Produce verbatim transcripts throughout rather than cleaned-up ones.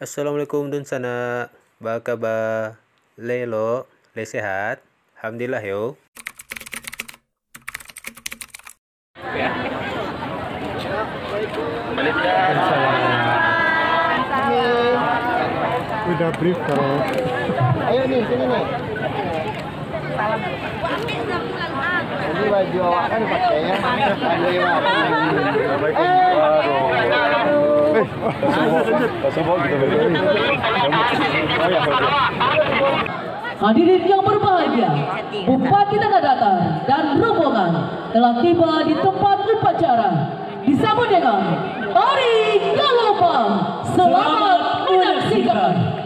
Assalamualaikum dunsanak, baa kaba? Lai elok, lai sehat? Alhamdulillah yo. Udah brief kalau. Ayo nih, sini nih. Ini baju awak kan pakainya. Ada yang apa? Assalamualaikum. Aduh. Eh, kita balik. Oh, ya, oke. Hadirin yang berbahagia, Bupati Tanah Datar dan rombongan telah tiba di tempat upacara. Disambut dengan tari galopang. Selamat menyaksikan.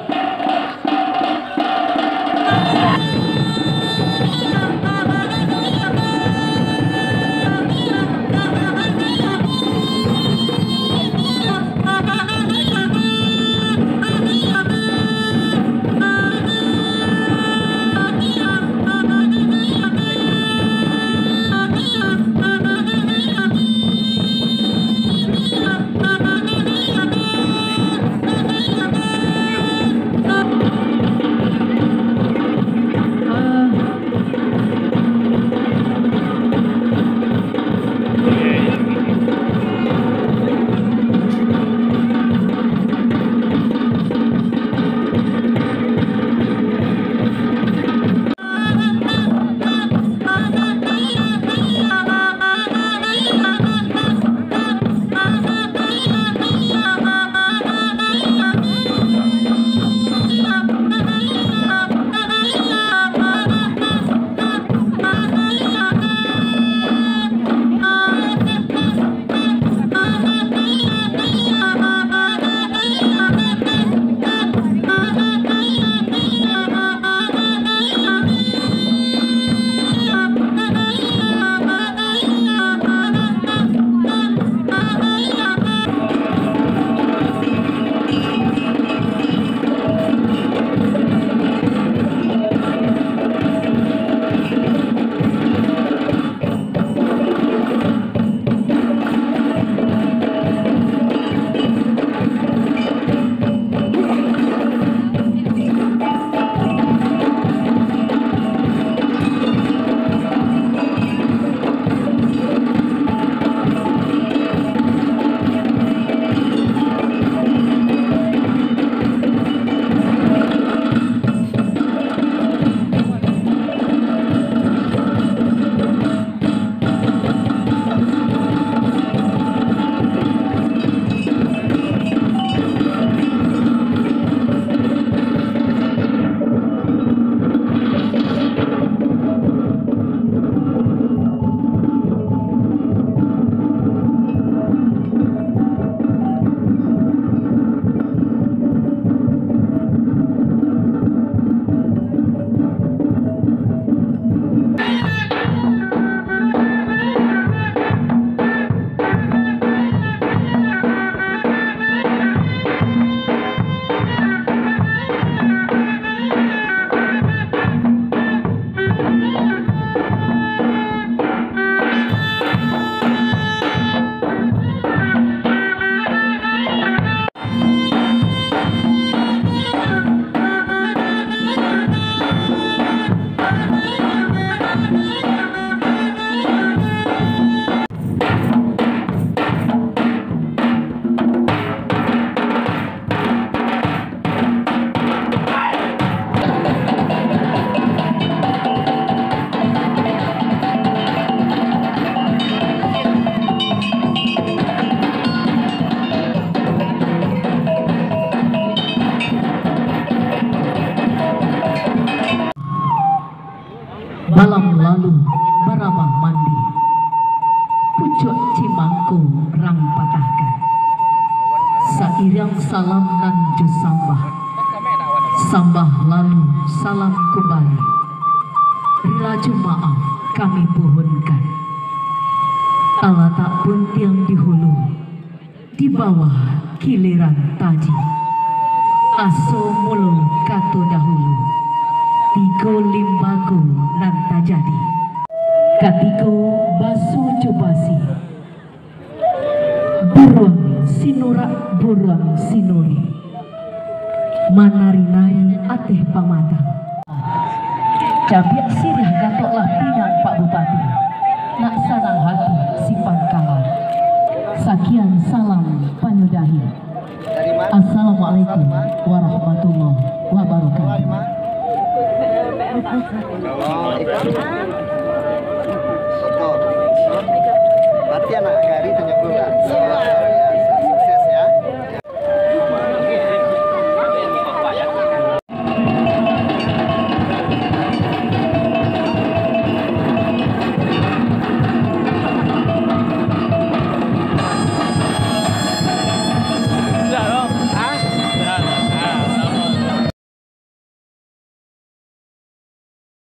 Balam lalu baramah mandi, pucuak cimangko rang patahkan. Sairiang salam nan jo sambah, sambah lalu salam kumbali. Rila jo maaf kami puhunkan, talatak puntiang di hulu, di bawah kiliran taji. Aso mulo kato dahulu, tigo limbago nan tajadi. Katigo baso jo basi, buruang sinurak buruang sinuri. Manari-nari ateh pamatang. Cabiak siriah gatoklah pinang Pak Bupati. Nak sanang hati si Pangkalan. Sakian salam panyudahi. Assalamualaikum warahmatullahi wabarakatuh.